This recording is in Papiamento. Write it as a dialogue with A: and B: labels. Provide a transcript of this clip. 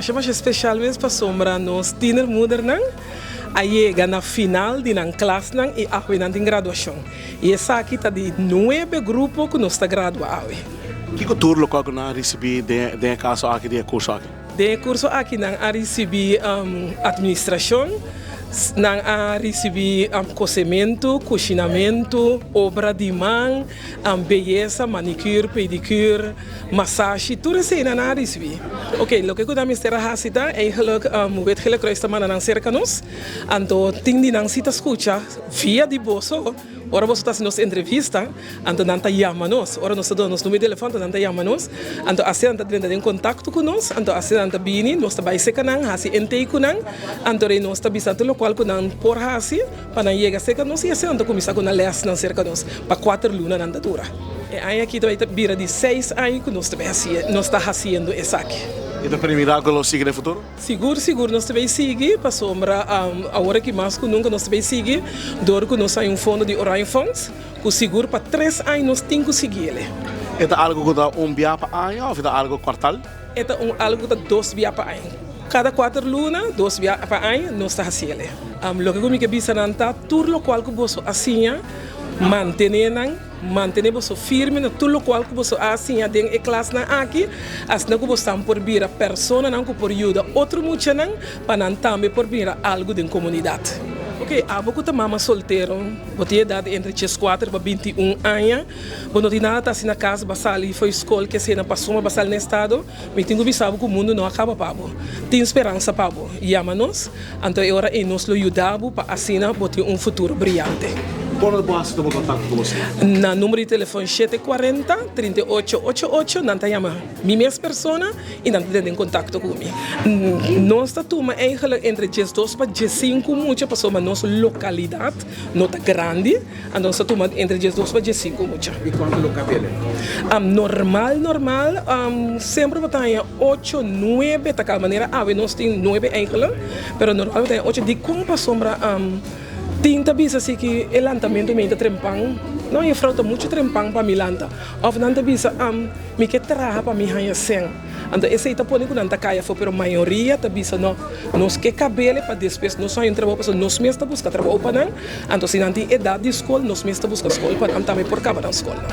A: masha masha special mes pasobra nos tienermoedernan a yega na final di nan klasnan y awe nan tin graduacion. Y esaki ta di nuebe grupo cu nos ta gradua awe.
B: Kiko tur locual cu nan a ricibi den e caso aki, den e curso aki?
A: Den e curso aki nan a ricibi administracion, nan a ricibi cosemento, cushinamento, obra di man, beyesa, manicure, pedicure, masashi, tur esei nan a ricibi. Ok, loke cu nan mester a haci ta eigenlijk Wit Gele Kruis ta manda nan cerca nos, anto tin di nan si ta scucha via di boso. Ora boso ta hasi nos entrevista, anto nan ta yama nos. Ora nos ta duna nos numero di telefòn, anto nan ta yama nos. Anto asina nan ta drenta den kontakto ku nos, anto asina nan ta bini, nos ta bai serka nan, hasi intake ku nan, anto rei nos ta bisa tur lokual ku nan por hasi pa nan yega serka nos i asina nan ta kuminsá ku nan lèsnan serka nos. Pa kuater luna nan ta dura. E aña aki ta bai ta bira di seis aña ku nos ta bai hasi, nos ta hasiendo esaki.
B: I ta permirá ku lo sigui den futuro?
A: Sigur sigur nos ta bay sigui pasobra awor aki mas ku nunka nos ta bay sigui dor ku nos hay un fondo di Oranje Fonds ku sigur pa tres aña nos tin ku sigui ele.
B: E ta algu ku ta un bia pa aña òf e ta algu kuartal?
A: E ta un algu ku ta dos bia pa aña. Kada kuater luna dos bia pa aña nos ta hasi ele. Loke ku mi ke bisa nan ta tur lokual ku boso a siña mantené nan. Mantené boso firme na tur lokual ku boso a siña den e klasnan aki, asina ku bosan por bira personanan ku por yuda otro muchanan pa nan tambe por bira algu den komunidat. Oke, abo ku ta mama soltero, bo tin edat entre dieskuater pa bintiun aña, bo no tin nada ta hasi na kas, bo a sali fo'i skol ke sena pasobra bo a sali na estado, mi tin ku bisa bo ku mundu no a kaba pa bo. Tin speransa pa bo. Yama nos. Anto e ora ei nos lo yuda bo pa asina bo tin un futuro briante.
B: Por bo hasi tuma kontakto ku boso?
A: Na numero di telefon shete kuarenta, trinta i ocho, ocho ocho nan ta yama mi mes persona i nan ta tene den kontakto ku mi. Nos ta tuma eigenlijk entre diesdos pa diesinku mucha pasobra nos lokalidat no ta grandi. Anto nos ta tuma entre diesdos pa diesinku mucha.
B: I kuantu lo kabe alí?
A: Normal normal semper bo ta haña ocho, nuebe ta kaba. Manera awe nos tin nuebe eigenlijk, pero normal bo ta haña ocho. Dikon? Pasobra tin ta bisa si ki e lantamentu mi ta trempan. No juffrouw ta muchu trempan pa mi lanta. Òf nan ta bisa mi ke traha pa mi haña sèn. Anto esei ta pone ku nan ta kai afó, pero mayoria ta bisa no, nos ke kabele pa despues nos haña un trabou pasobra nos mes ta buska trabou pa nan, anto si nan tin edat di skol nos mes ta buska skol pa nan tambe por kaba nan skolnan.